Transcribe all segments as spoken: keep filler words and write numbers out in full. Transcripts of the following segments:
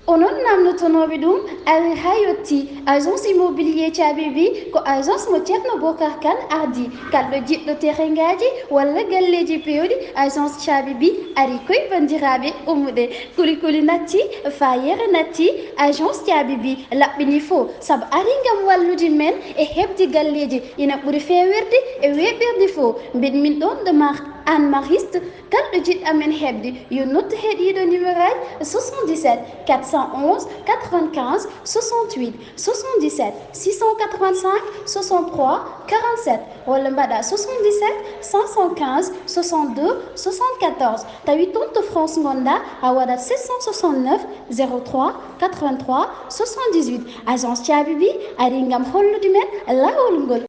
Onon naamnotonooɓe ɗum, ari haa yotti. Agence immobilier Caabi Bi ko agence mo Ceerno Bocar Kane ardii. Kala ɗo jiɗɗo terrainngaaji walla galleeji peewɗi, agence Caabi Bi ari koy banndiraaɓe ummude. Kuli kuli natti, faayeere natti, agence Caabi Bi laɓɓinii fof, sabu ari ngam wallude men e heɓde galleeji ina ɓuri feewirde e weeɓirde fof. Mbeɗa min ɗoon ɗo Mar-, Anne Mariste, kala ɗo jiɗɗo amen heɓde, yo noddu he ɗiiɗo numéro aji: soixante-dix-sept quatre cent onze quatre-vingt-quinze soixante-huit, soixante-dix-sept six cent quatre-vingt-cinq soixante-trois quarante-sept, walla mbaɗa soixante-dix-sept cinq cent quinze soixante-deux soixante-quatorze. Tawi toon to France ngonɗaa, a waɗat sept cent soixante-neuf zéro trois quatre-vingt-trois soixante-dix-huit. Agence Caabi Bi ari ngam hollude men laawol ngol.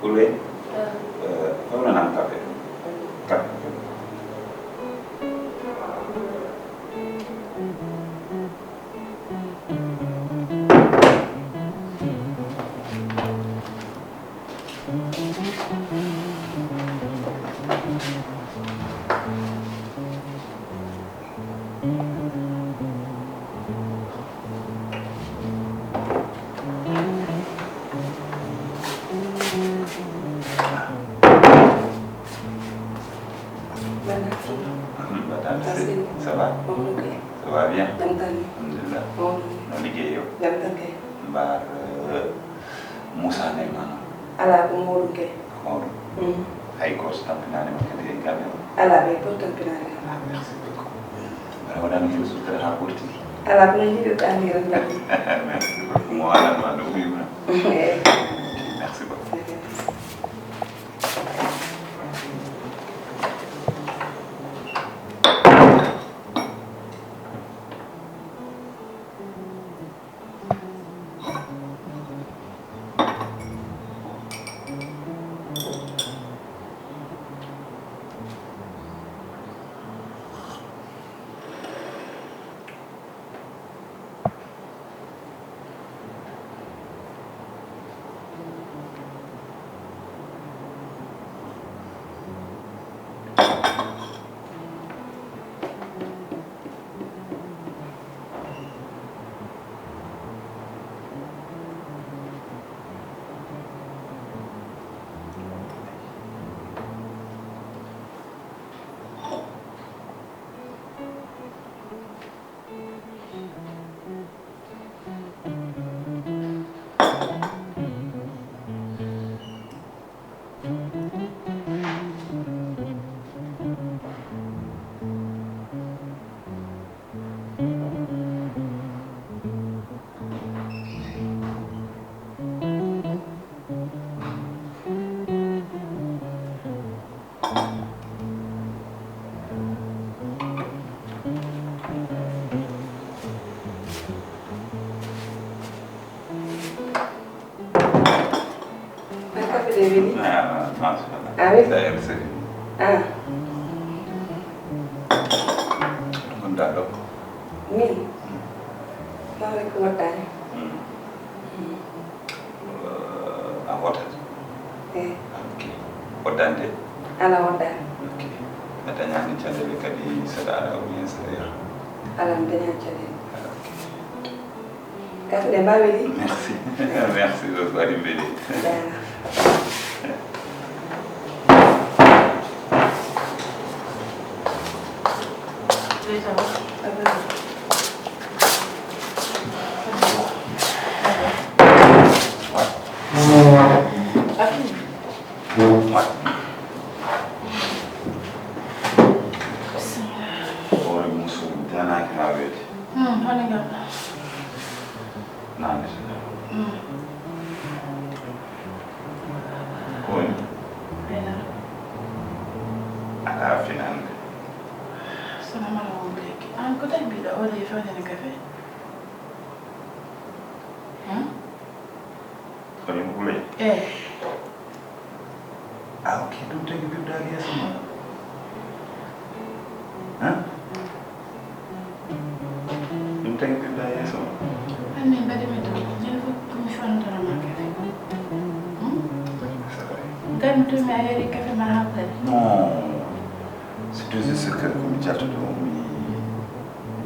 Ulwe, eh, fawna nan kafe. Kafe. Madame, ça va? Ça va bien. Alhamdulillah. No liggéey yo? Mbaar, euh, Moussa Neymane. Alaa, ko mawɗum kay. Ko mawɗum. Mm. Hay gooto tampinaani ma kadi e galle o? Alaa, hay gooto tampinaani kam. Ah, merci beaucoup. Mbaɗa waɗaani heen sukkere haa ɓurti? Alaa, ko no njiɗirɗaa nii tan mbaɗi. Merci beaucoup. Mo waɗan ma ɗum yumna. Eey. Merci beaucoup. An kafe ɗe weli? Ah, machallah. A weli? Ça y est, c'est fini. Ah. Gonɗaa ɗo? Min? Mm. Tawi ko waɗɗaani? Mm. Mm. Euh, a hootat? Eh. A Woddande? Alaa woddande. Ok. A dañaani caɗeele kadi, saɗa ara ou bien saɗa yaha? Alaa, mi dañaani caɗeele. Ah, ok. Kadi ɗe mbaawi ɗi? Merci. Merci beaucoup, aɗa mbeli. Jaaraama. Hoore mum so danaaki haa weeti. Hmm, holi ngal? Naane so dana. Hmm. Ko woni? Ena. Alaa finande. Sono mala wonde lekki. Aan ko tawi mbiɗa o ley fewde no kafe? Hmm? Ko ɗum kulay? Eh. Ah, ok, ɗum tagi ɓiɓɗaade yeeso ma. Hein? Ɗum tagi ɓiɓɗa yeeso ma. An min mbaɗi mi ɗum. Ñande fof ko mi fewnotono ma kafe. Hmm? Kadi mi tumi a yari kafe ma haa pari. Non. C'est toujours ce que ko mi jaltuɗo, mi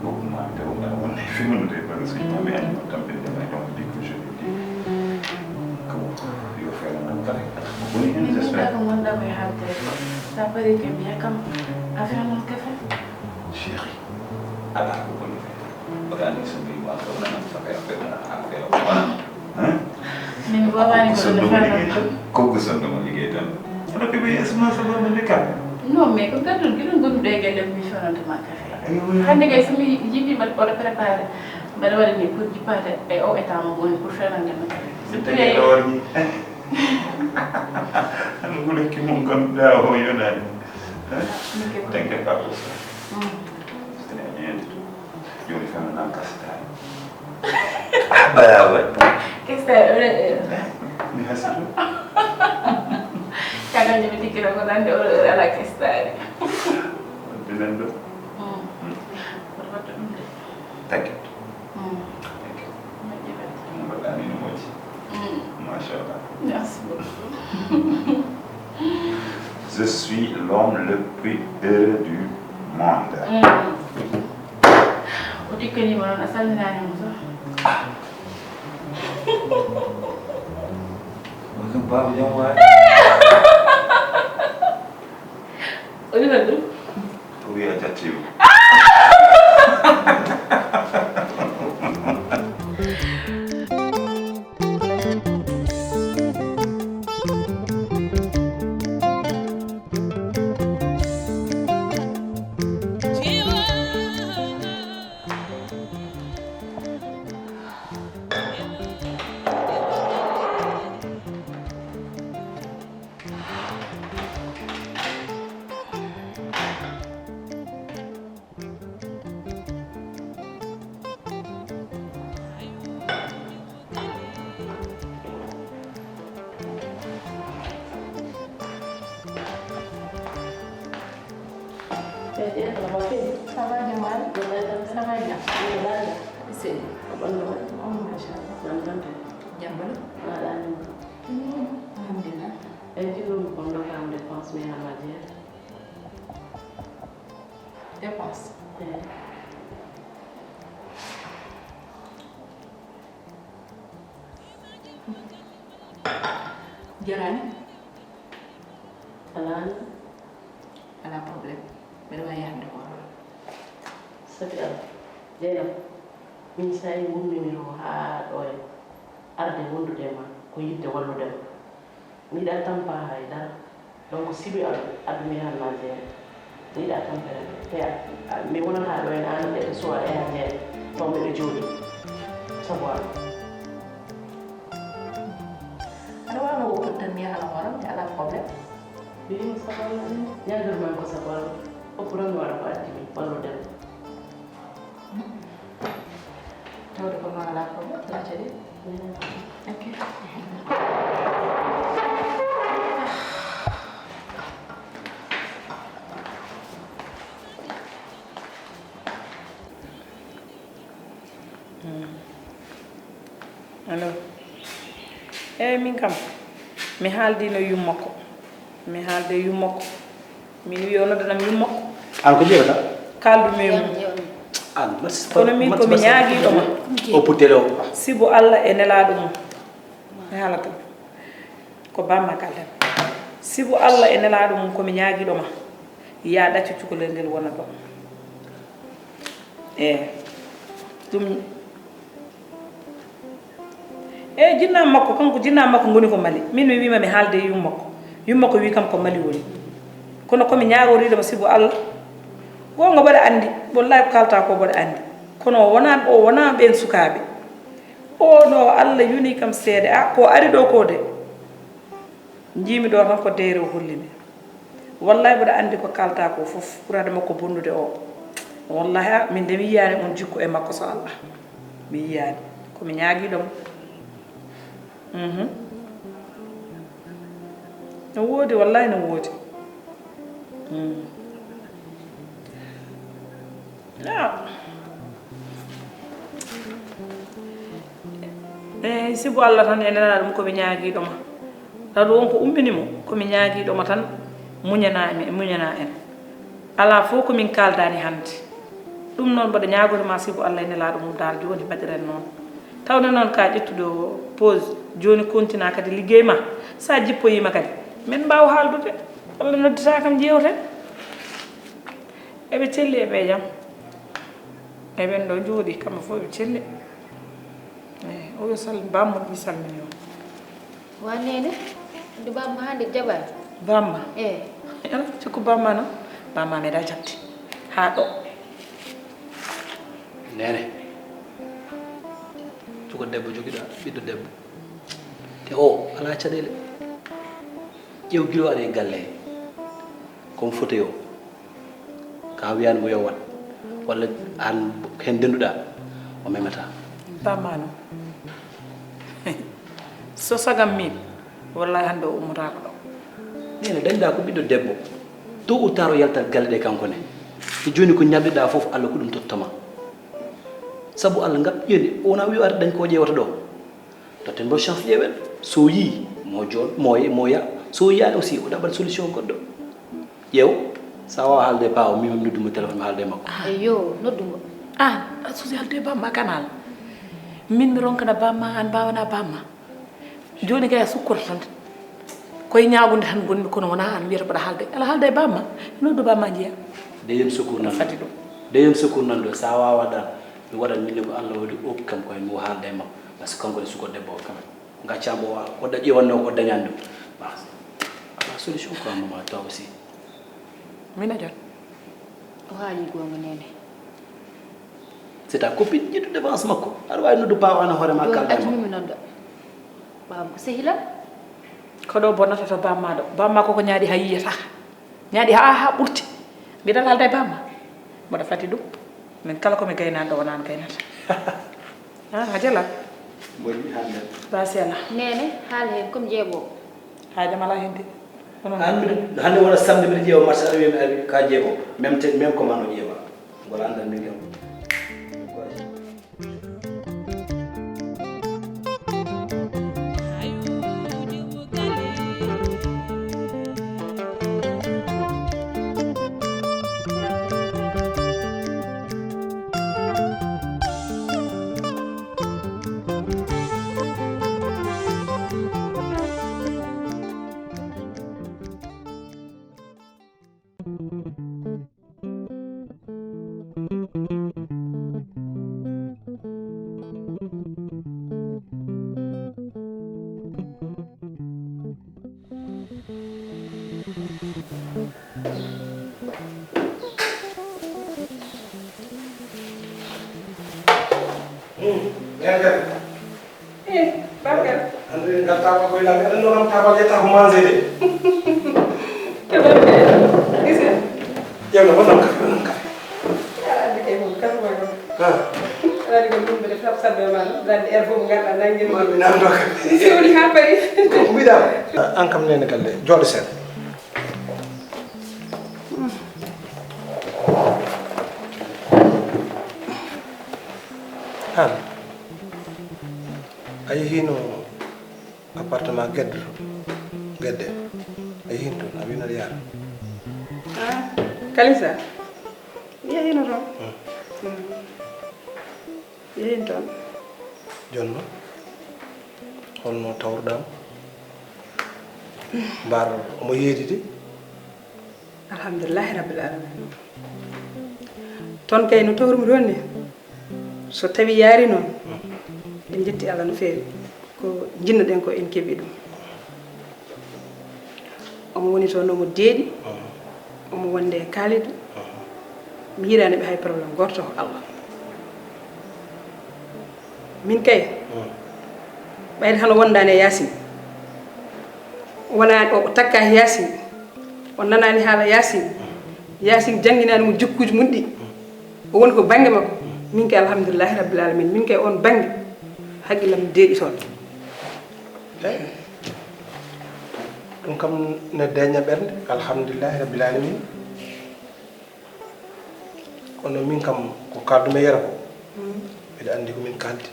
Beaucoup ma de wona wonde fewnude bagage uji ma, mi andi on tampinde ma, donc depuis que je le dis, ko yo fewno tan kala ko boni hen. Min mbiɗa ko gonɗa koye haalde ko, sa parii ke mbiya kam a fewnan kafe. Chéri, alaa ko boni hen. Mboɗo andi so mbima ko nanam sa fewna a fewna. Hein? Min mi waawani ko ɗum fewnan. Ko ko sonndo mo liggey tan. Aɗa keɓi yeeso ma sababu nde kam. Non, mais ko gadduɗo giɗo gonɗuɗo e galle mi fewnanta ma kafe. Aywa. Hannde kay so mi yiɗi mbaɗa oɗo préparé, mbaɗa waɗa ni pour jippaade e o état mo woni pour fewnande ma kafe. So tawi aɗa waɗi. Hannde ko lekki mum ngannduɗaa o yonaani. Hein? Min ke. T'inquiète pas pour ça. Mm. Jooni kam nan kastani. Baba. Kestari, oɗo heure. Mi hasitu. Caggal nde mi tikkino ko nande oɗo heure ala kestari. Wonde nan ɗo. Mm. Mm. Woto wattu ɗum de. Thank you. Mm. Thank you. Moƴƴi kadi. Mbaɗɗa ni no moƴƴi. Mm. Machallah. Merci beaucoup. Je suis l'homme le plus heureux du monde. Mm. O tikkanima noon, a salminaani mo sax. Ɗum kam baaba jam waay. O wiya ɗum? O wiya jattiima. Ça va, Jamal? Ça va, Jamal? Ça va, Jamal? Seydi, ko ɓanno waɗi? Oh, machallah. Jam tan? Jam bolo? Waɗani mo. Mm, alhamdulillah. Eyi, ɗum ko ndokkam dépense mi hama jeeya. Dépense? Eyi. Jarani? Alaa. Alaa problème. Mbeɗa waawi yahde ko hoore. Sabi Allah. Jeynaba, min so tawi ngummimi ɗo haa ɗo e arde wondude e ma, ko yiɗde wallude ma. Mi yiɗaa tampa hay dara. Donc, sibi aɗa, aɗa mi han Nigeria. Mi yiɗaa tampere. Te a, a, mi wonata ɗo en an de so a e Nigeria. To miɗo jooɗi. Sabu aɗa. Aɗa waawi woppude tan mi yaha hoore, mi alaa problème. Mbiɗo sabu Allah ni. Ñaagarmi ko sabu Allah. Hokku tan mi waɗa ko addi mi, wallude mi. Tawde ko noon alaa problème, alaa caɗeele. Ok. Allo. Eeyi, min kam, mi haaldino yumma ko. Mi haalde yummakko. Min wi o noddanam yummakko. An ko jeewata? Kaaldu men. An, mas-, kono min ko mi ñaagiiɗo ma. O puttele o. Sibu Allah e nelaaɗo mum. Mi haalata. Ko bamma kalden. Sibu Allah e nelaaɗo mum ko mi ñaagiiɗo ma. Yaa ɗaccu cukalel ngel wona ɗo. E ɗum. E jinnaa makko, kanko jinnaa makko ngoni ko Mali. Min mi wiima mi haalde e yummakko. Yummakko wi kam ko Mali woni. Kono ko mi ñaagoriiɗo mo sibu Allah. Goonga mboɗo anndi, wallahi ko kaalta ko mboɗo anndi. Kono o wonaa, o wonaa ɓeen sukaaɓe. O no Allah yoni kam seede. A, ko ari ɗo ko de. Njiimi ɗo tan ko deere o holli mi. Wallahi mboɗo anndi ko kaalta ko fof ɓurata makko bonnude o. Wallahi a, min de mi yiyaani on jikku e makko so Allah. Mi yiyaani. Ko mi ñaagiiɗo mo. Mhm. No woodi, wallahi no woodi. Mm. Ah. Eyi, sibu Allah tan e nelaaɗo mum ko mi ñaagiiɗo ma. Taw ɗum won ko ummini mo, ko mi ñaagiiɗo ma tan muñanaa mi, muñanaa en. Alaa fof ko min kaaldaani hannde. Ɗum noon mboɗo ñaagori ma sibu Allah e nelaaɗo mum daal jooni mbaɗiren noon. Tawde noon ka ƴettuɗo pause, jooni kontina kadi liggey ma. So a jippoyiima kadi, min mbaawa haaldude. Allah noddita kam njeewten. Eɓe celli, eɓe e jam. Eɓen ɗo njooɗi, kamɓe fof eɓe celli. Eyi, o yo sal-, bammun mi salmini on. Wa neene, ndu bamma hannde jaɓaani. Bamma? Eyi. Ala, cikku bamma noon. Bamma meeɗa jaɓde. Haa ɗo. Neene. Cuko debbo jogiɗa, ɓiɗɗo debbo. Te o, alaa caɗeele. Ƴeew gila o ari e galle he. Comme fauteuil o. Ka wiyaani mo yo wat. Walla aan heen ndennduɗaa, o memataa. Bamma noon. So sagam min, wallahi hannde o ummotaako ɗo. Neene, dañɗaa ko ɓiɗɗo debbo. Tôt ou tard o yaltat galle ɗe kanko ne. Te jooni ko ñamliɗaa fof, Allah ko ɗum tottoma. Sabu Allah ngaɗ ƴeewde, o wonaa wiyo ar dañ ko ƴeewata ɗo. Totten mbo chance ƴeewen. So yii, mo joon, mo ye-, mo ya. So yiyaani aussi, o ɗaɓɓat solution goɗɗo. Ƴeew, sa waawa haalde e paa o, min mi noddu mo téléphone, mi haalda e makko. Ah. Eyo, noddu mo. An, a suusi haalde e bamma, kan haala. Min mi ronkana bamma, an mbaawana bamma. Jooni kay a sukkoto tan. Koye ñaagunde tan ngonmi, kono wonaa an wiyata mbaɗa haalde. Ala haalda e bamma, noddu bamma njiya. Deuxième secours nan ɗo. Fati ɗum. Deuxième secours nan ɗo, sa waawa ɗan, mi waɗan min ne ko Allah waɗi okki kam koye mi haalda e makko. Parce que kanko ne suko debbo o kam. Ngacca mbo wa, o dañi wonno ko dañan ɗum. Bas. Ala solution ko amma toi aussi. Mina jot. O haali goonga neene. C'est ta copine, ƴettu défense makko. Aɗa waawi noddu paa o an hoore ma. Ɗum kalda e accu makko. Min mi nodda. Ɓaawo ko sehilam. Ko ɗo bonnata to bamma ɗo. Bamma koko ñaaɗi ha yiyata. Ñaaɗi ha, ha ɓurti. Mbiɗa haalda e bamma. Mboɗo fati ɗum. Min kala ko mi gaynaɗo wona an gaynata. Ah, a jala. Moƴƴi hannde. Basi ala. Neene, haal heen comme jeeɓo. Haajam ala heen de. Kono hannde, hannde wona samedi mbiɗa ƴeewa match aɗa wiya mi ari ka jeeɓo. Même te, même commande o ƴeewa. Wala anndan min kam. Hmm, Babacar. Eh, Babacar. Hannde ngal taabal koye laami, aɗa annoo kam taabal ƴetta ko manse de. Taabal ƴetta, gis nga. Yow na, wonam kafe, wonam kafe. Aɗa anndi kay moom, kafe mooy moom. Ah. Aɗa anndi ko ɗum ɓe def rap sabbe ma, daal di air foofu ngal a nangi. Ma mi naan ɗo kafe. Si woni haa Paris. Ko mbiɗa. An kam nene galle, jooɗo seeɗa. An, a yehiino appartement Gedde to? Gedde. Yehin toon, a wiino aɗa yaara. Ah, Kalisa. Yehino toon. Yehin toon. Jonno, holno tawruɗaa mo? Mbar omo yeedide? Alhamdulillahi rabbil alamin. Toon kay no tawrumi toon ni, so tawi yaari noon, en jetti Allah no feewi. Ko jinnoɗen ko en keɓi ɗum. Omo woni toon omo deeɗi, omo wonde e Kalidou. Mi yiɗaani ɓe hay problème gooto, ko Allah. Min kay, ɓayde hano wondaani e Yaasin. Wona o takkaaki Yaasin, o nanaani haala Yaasin. Yaasin jannginaani mo jikkuuji mum ɗi. O woni ko bannge makko. Min kay, alhamdulillahi rabbil alamin. Min kay, oon bannge, haqqillam deeɗi toon. Eyi, ɗum kam ne deeƴna ɓernde, alhamdulillahi rabbil alamin. Kono min kam, ko kaldumi e Yero ko, mbiɗa anndi ko min kaldi,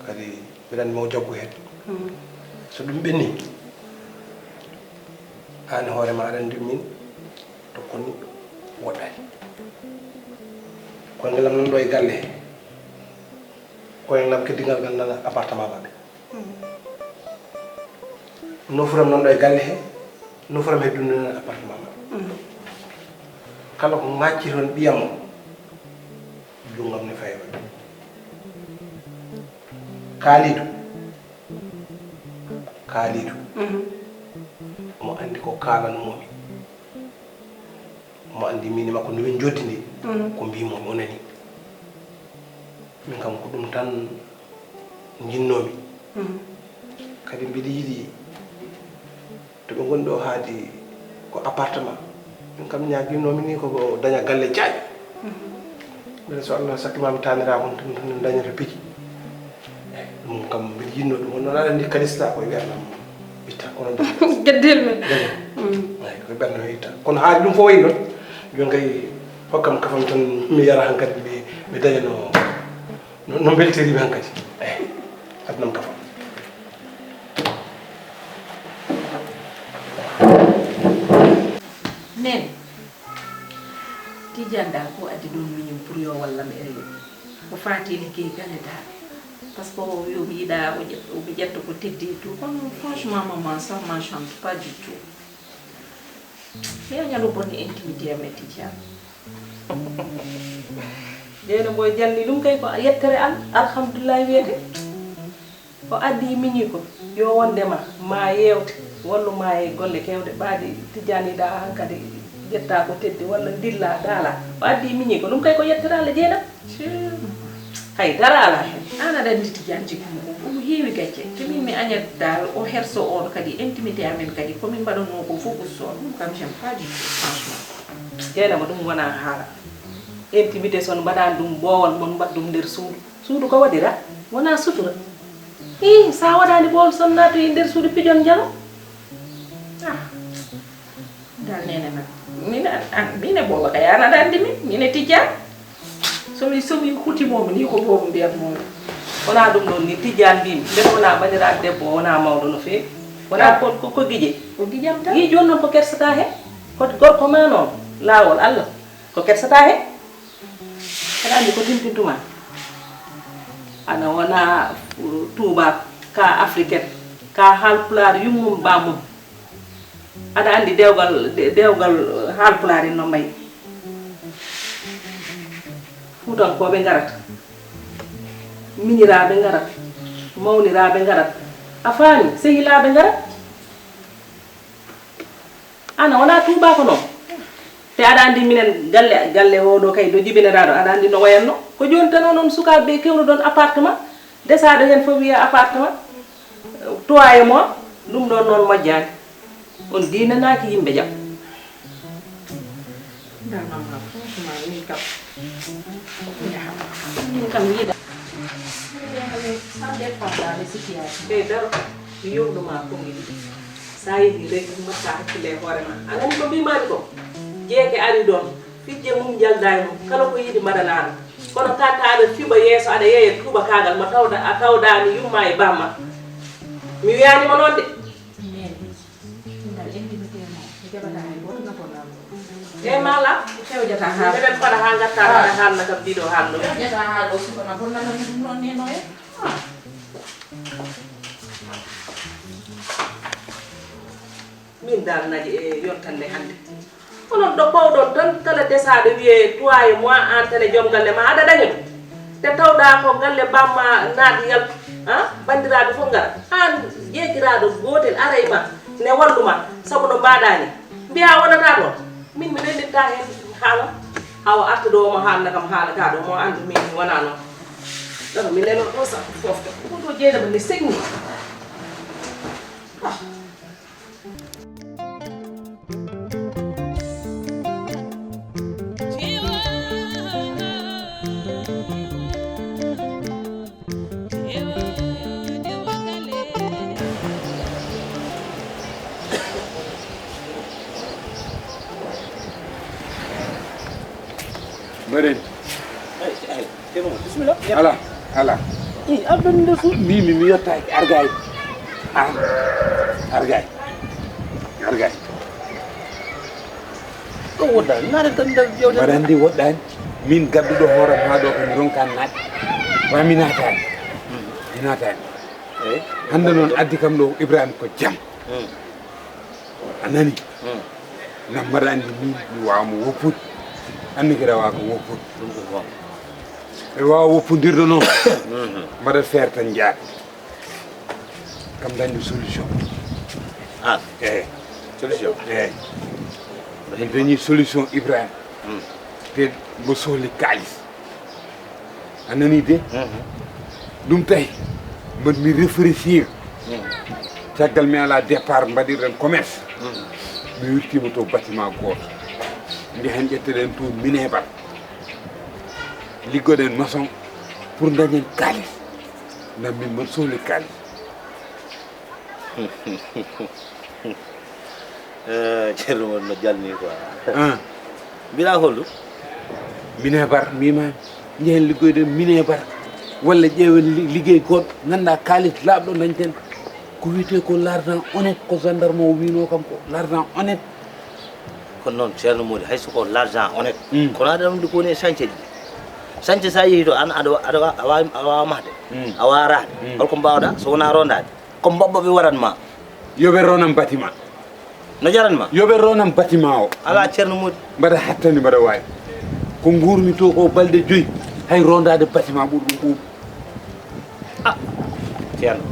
kadi mbiɗa anndi mo jaggu heen. So ɗum ɓenni, aan e hoore ma aɗa anndi min to konni woɗɗaani. Koyngal am nan ɗo e galle he, koyngal am keddigal ngal nana appartement maɓɓe. Nofuram nan ɗo e galle he, nofuram he dunde nana appartement maɓɓe. Kala ko ŋaccir toon ɓiyam o, junngo am ne fawi. Kalidou, Kalidou, omo anndi ko kaalanoomi. Omo anndi min e makko no min njoddidi, ko mbimomi o nani. Min kam ko ɗum tan njinnoomi. Kadi mbiɗa yiɗi to ɓe ngoni ɗo haadi ko appartement. Min kam ñaaginnoomi ni ko daña galle jaaƴo. Mbeɗa so Allah sakkima mi taaniraama on tan, tan dañata piiji. Eyi, ɗum kam mbiɗa yiɗno ɗum. On noon aɗa anndi Kalista koye ɓernam itta, kono daña. Geddel men. Eyi, koye ɓernam itta. Kono haali ɗum fof wayi noon, jooni kay hokkam kafam tan mi yara hankadi mi, mi daña no, no, no mbeltiriimi hankadi. Eyi, addanam kafam. Nene, Tidiane dal ko addi ɗum miñum pour yo wallam e rewi. O faati liggey gale dal. Parce que o wi omo yiɗa o ƴe- omo ƴetta ko teddi et tout. Kono franchement maman, ça m'enchante pas du tout. Mi aña ɗo bonni intimité am e Tidiane. Jeeno mboy jalni ɗum kay ko yettere an, alhamdulillahi wiyete. O addi miñi ko yo wondema ma yewte wallu ma e golle kewɗe ɓaadi tijjaniɗa hankadi ƴetta ko teddi walla dilla daala. O addi miñi ko ɗum kay ko yettere Allah jeena. Hay dara ala hen. An aɗa andi tijjanji ko omo heewi gacce. Te min mi añat dal o herso on kadi intimité amen kadi komin mbaɗanno ko fof usto on ɗum kam j'aime pas du tout franchement. Jeena ko ɗum wona haala. Intimité son mbaɗani ɗum boowal mon mbaɗ ɗum nder suudu. Suudu ko waɗira wona sutura. Ii sa waɗani boowal son naatoyi nder suudu pijon njalo. Ah. Dal nene na. Min an min e booba kay an aɗa andi min min e tijjani. Somi somi hutimomi ni ko booba mbiyatmomi. Wona ɗum ɗon ni tijjani mbimi mbeɗa wona bandiraɗo debbo o wona mawɗo no feewi. Wona ko ko gije. Ko gijam tan. Ii joni noon ko kersata he. Ko gorko ma noon laawol Allah ko kersata he. Aɗa anndi ko tintintu ma ana wona tuuba ka africaine ka haalpulaar yummum bamum. Aɗa anndi dewgal dewgal haalpulaar en no mbayi. Fuutankooɓe ngarata miñiraaɓe ngarata mawniraaɓe ngarata a faami sehilaaɓe ngarata. An a wona tuubako noon te aɗa anndi minen galle galle oɗo kay ɗo jibinataɗo aɗa anndi no wayanno ko joni tan onon sukaɓe ɓe kewno ɗon appartement desaɗo hen fof wiya appartement toit e moi ɗum ɗon noon moƴƴani on dinanaki yimɓe jam. Ndarnam ma franchement min kam min kam yiɗa. Sans dépendre les situations. Ɓe daro mi yomnuma ko mi yiɗi. Sa yiɗi rek mbatta hakkille e hoore ma a nani ko mbimami ko jeeke ari ɗon fijje mum jalda e mum kala ko yiɗi mbaɗanaɗo kono katta aɗa fiɓa yeeso aɗa yeeya tuubakagal ma tawda a tawdani yumma e bamma. Mi wiyanima noon de. Ngal E mala, fewjata ha. Minen fada ha gatta ha haalna kam ɗiɗo haalno. Fewjata ha ɗo suka na bonna no ɗum non ni no e. Min dal naƴi e yontan nde hannde. Onon ɗo pawɗon tan kala desaaɗo wiyee toi et moi, aan tan e joom galle ma aɗa daña ɗum. Nde tawɗaa ko galle bamma naat yaltu, ah, banndiraaɓe fof ngara. Aan jeekiraaɗo gootel aray ma ne wallu ma sabu no mbaɗaa ni. Mbiyaa wonataa ɗoon. Min mi lellitta heen haala. Awa arta ɗo omo haalna kam haala ka ɗo mo anndu min mi wonaa noon. Ɗoto mi lelo ɗo sa fofta. Ko ɗo jeynaba ne segni. Ah. Mbaɗen. Ay, ay, ceerno, bisimilla. Ala, ala. I, aɗa nder suudu? Mimi mi yottaaki, argaay. Ah, argaay. Argaay. Ɗo woɗɗaani, naata tan nder yewtere. Mbaɗa anndi woɗɗaani. Min gadduɗo hooram haa ɗo ko mi ronkan naat. Wa mi naataani. Mi naataani. Eyi. Hannde noon addi kam ɗo Ibrahima ko jam. Hmm. A nani? Hmm. Ngam mbaɗa anndi min mi waawa mo woppude. Anndi ko rewa ko woppude. Ɗum ko goonga. Ɓe waawa woppondirde noon. Mhm. Mbaɗa feere tan njaar. Kam dañde solution. Ah. Eyi. Solution? Eyi. Mi dañi solution Ibrahima. Hmm. Te mbo sohli kaalis. A nani de? Mhm. Ɗum tawi mbaɗ mi réfléchir. Mhm. Caggal mi ala départ mbaɗirɗen commerce. Mhm. Mi wirtima to bâtiment gooto. Njehen ƴetteɗen to minebar. Liggoɗen maçon pour dañen kaalis. Ngam min mbaɗ sohli kaalis. Eh, ceerno mon no jalni quoi. Ah. Mbiɗa holɗum? Minebar, mbima, njehen liggoyde minebar. Walla ƴeewen li-, liggey goɗɗo, ngannduɗaa kaalis laaɓɗo dañten. Ko wiyetee ko l'argent honnête, ko gendarme o wiinoo kam ko l'argent honnête. Kono noon, ceerno Mody, hay so ko l'argent honnête. Mm. Kono aɗa anndi ko woni e chantier ji. Chantier so a yehii to, aan aɗa wa-, aɗa wa-, a waawi, a waawa mahde. Mm. A waawa rahde. Mm. Holko mbaawɗaa so wonaa rondaade? Ko mbabba ɓe waran ma. Yo ɓe ronan bâtiment. No jaran ma? Yo ɓe ronan bâtiment o. Alaa ceerno Mody. Mbaɗa hattani mbaɗa waawi. Ko nguurmi to ko balɗe joyi. Hay rondaade bâtiment ɓuri ɗum ɓuuɓi. Ah, ceerno.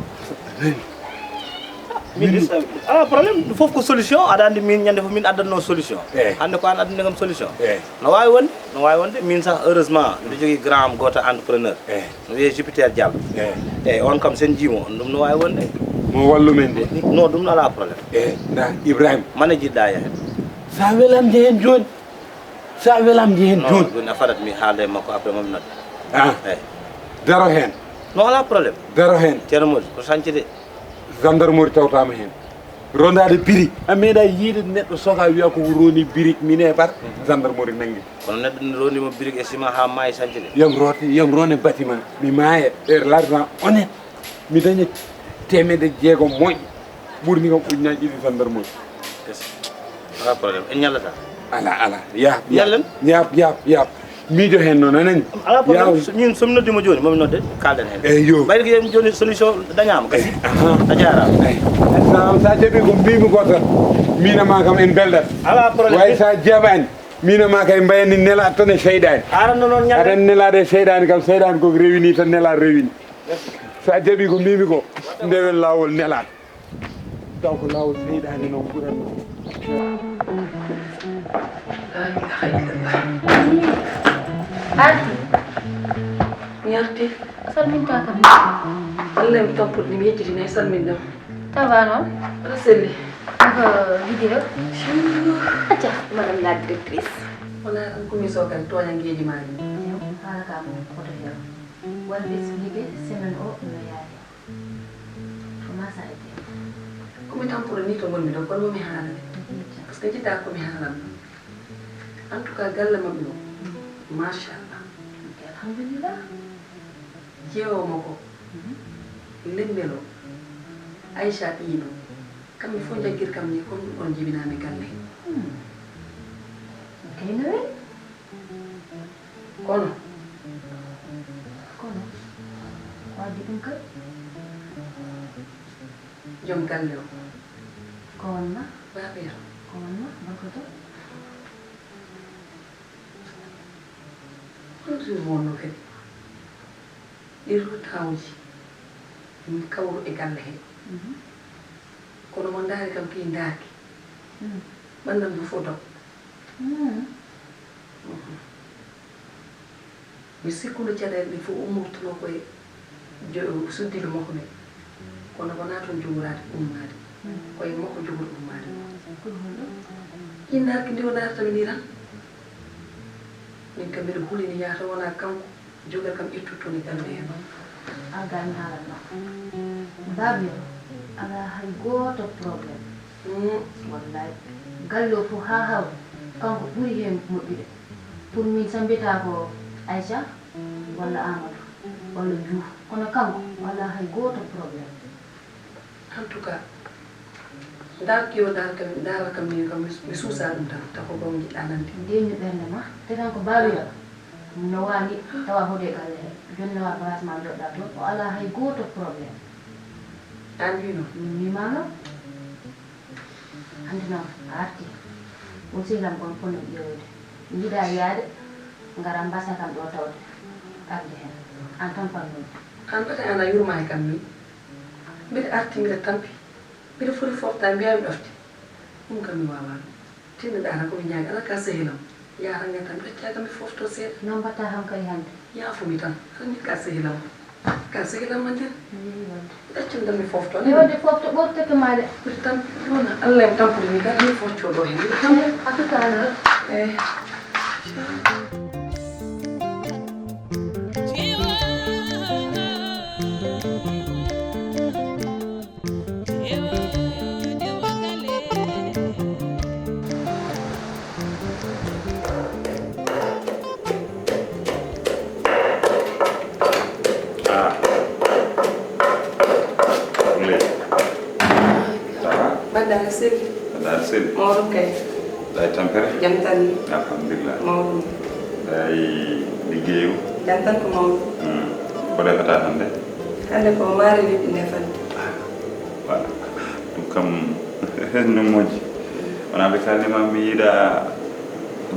Min de, alaa problème, ɗum fof ko solution. Aɗa anndi min ñande fof min addanno solution. Eyi. Hannde ko aan addani kam solution. Eyi. No waawi wonde, no waawi wonde. Min sah heureusement mbiɗo jogii grand am gooto entrepreneur. Eyi. No wiyee Jupiter Diallo. Eyi. Eyi, on kam sen jiimo, on ɗum no waawi wonde. Mo wallu men de. No, ɗum no alaa problème. Eyi, nda Ibrahima. Mane jiɗɗa yahen? Sa welamde heen jooni. Sa welamde heen jooni. Ɗum a fadat mi haalda e makko après mami nodda. Ah. Eyi. Daro heen. No alaa problème. Daro heen. Ceerno Mody, ko sañce de. Gendarmerie tawtaama heen. Rondaade biri. A meeɗa yiide neɗɗo soka wiya ko roni birik mine bar. Mhm. Gendarmerie nanngi. Kono neɗɗo ne roni mo birik e sima haa maayi sañce de. Yam rote, yam rone bâtiment. Mi maaya e l'argent honnête. Mi daña teemedde jeegom moƴƴe. Ɓurni kam ujunaaji ɗiɗi gendarmerie. Yes. Alaa problème. En ñallata. Ala, ala. Yaab, yaab. Ñallen? Yaab, yaab, yaab. Miijo heen noon, a nani? Alaa problème. Yaab. So, min, so mi noddi mo jooni, mo mi nodde, kaalden heen. Eyi, yo. Mbayri ko jooni solution dañaama, kasi. Eyi, aha. A jaaraama. Eyi. Sa, sa jaɓi ko mbimi ko tan, min e ma kam en mbeldat. Alaa problème. Way sa jaɓaani, min e ma kay mbayani nela tan e seyɗaani. Aranno noon ñallen. Aɗa nelaade e seyɗaani kam, seyɗaani ko rewini tan nela rewini. Merci. Sa jaɓi ko mbimi ko, ndewen laawol nelaɗo. Taw ko laawol seyɗaane noon ɓuranno. Arti. Mi arti. Salminta kam. Allah mi tampude mi yejjitini e salminde ma. Ça va noon? Aɗa selli. Ko vidéo? Acca, madame la directrice. Wona ɗum ko miso kadi tooñangeeji ma ɗi. Haala ka ko hoto heew. Won expliqué semaine o no yaari. Ko masa e jeew. Ko mi tamporo ni to ngonmi ɗo, kono mi haalane. Par ce que jiɗɗa ko mi haalan. En tout cas, galle maɓɓe o. Machallah. Alhamdulillah. Jeewo mo ko. Lembel o. Aïcha ɓiyi ɗum. Kamɓe fof njaggir kam ni, kono ɗum ɗon jibinaami galle he. Hmm. Kay no weli. Kono. Kono. Ko addi ɗum kay? Joom galle o. Ko wonna? Baaba yam. Ko wonna? Barkoto? Kono tun wonno kadi. Ɗi rotawji. Min kawru e galle he. Mhm. Kono mo ndaari kam ki ndaaki. Mm. Ɓanndam ndu fof dog. Mm. Mhm. Mi sikkuno caɗeele ɗe fof ummortuno koye jo-, suddiiɓe makko ɓe. Kono wonaa toon jogoraade ummaade. Mm. Koye makko jogori ummaade. Ko honɗum? Ɗi ndaarki ndi o ndaarta mi ni tan. Min kam mbiɗa hulini yaata wonaa kanko. Jogal kam ittu toon e galle hee noon. An gaa mi haalan ma. Baaba yo, alaa hay gooto problème. Mm. Wallaay. Galle o fof haa hawri, kanko ɓuri heen moƴƴude. Pour min sambitaa ko Aïcha, walla Amadou, walla Diouf. Kono kanko, alaa hay gooto problème. En tout cas, ndaar ki o ndaar kam, ndaar kam ni kam, mi, mi suusaa ɗum tan, taw ko boom njiɗɗaa nande. Ndeenni ɓernde ma, te tan ko Baaba yo. No waali, tawa hoɗe galle he. Jooni nawa bagage ma njoɗɗa toon, o alaa hay gooto problème. An wino? Min wiima noon. Hannde noon, a arti. Ɗum sehil am on ponno ƴeewde. Njiɗa yaade, ngara mbasa kam ɗo tawde. Arde heen. An tan pannuɗo. An mbata an a yurmaaki kam ni. Mbiɗa arti, mbiɗa tampi. Mbiɗa foti fofta, mbiya mi ɗofti. Ɗum kam mi waawaa ɗum. Tinno ɗaana ko mi ñaagi, ala ka sehilam. Yaata ngam tan, ɓeccaa kam mi fofto seeɗa. No mbaɗtaa kam kay hannde? Yaafo mi tan, ala min ka sehilam. Ka sehilam ma nden. Mi yehi wadde. Ɗaccum tan mi fofto. Mi wadde fofto ɓorteke ma de. Mbiɗa tan, ɗum Allah en tampude mi kadi mi focco ɗo heen. Mbiɗa tan. Eh, a tutaana. Eh. Ah. Ɗum leydi. Ça va? Mbaɗɗa aɗa selli? Mbaɗɗa aɗa selli? Mawɗum kay. Mbaɗɗa e tampere? Jam tan ni. Alhamdulillah. Mawɗum. Mbaɗɗa e liggey o? Jam tan ko mawɗum. Hmm. Ko defata hannde? Hannde ko maare liɗɗi ndefan. Voilà. Ɗum kam no moƴƴi. Wonaa ɓe kalni ma mi yiɗa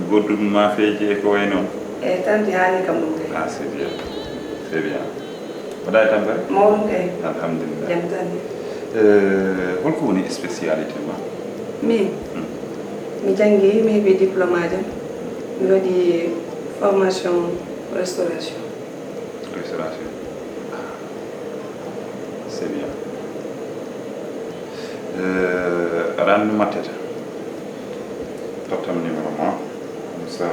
goɗɗum ma feeji e ko wayi noon. Eeyi, tan mi haali kam ɗum kay. Ah, c'est bien. C'est bien. Mbaɗɗa e tampere? Mawɗum kay. Alhamdulillah. Jam tan ni. Eh, holko woni spécialité ma? Min? Hmm. Mi janngi, mi heɓi diplôme am. Mi waɗi formation restauration. Restauration. Ah, c'est bien. Eh, aɗa anndi Matteta? Tottam numéro ma. Comme ça,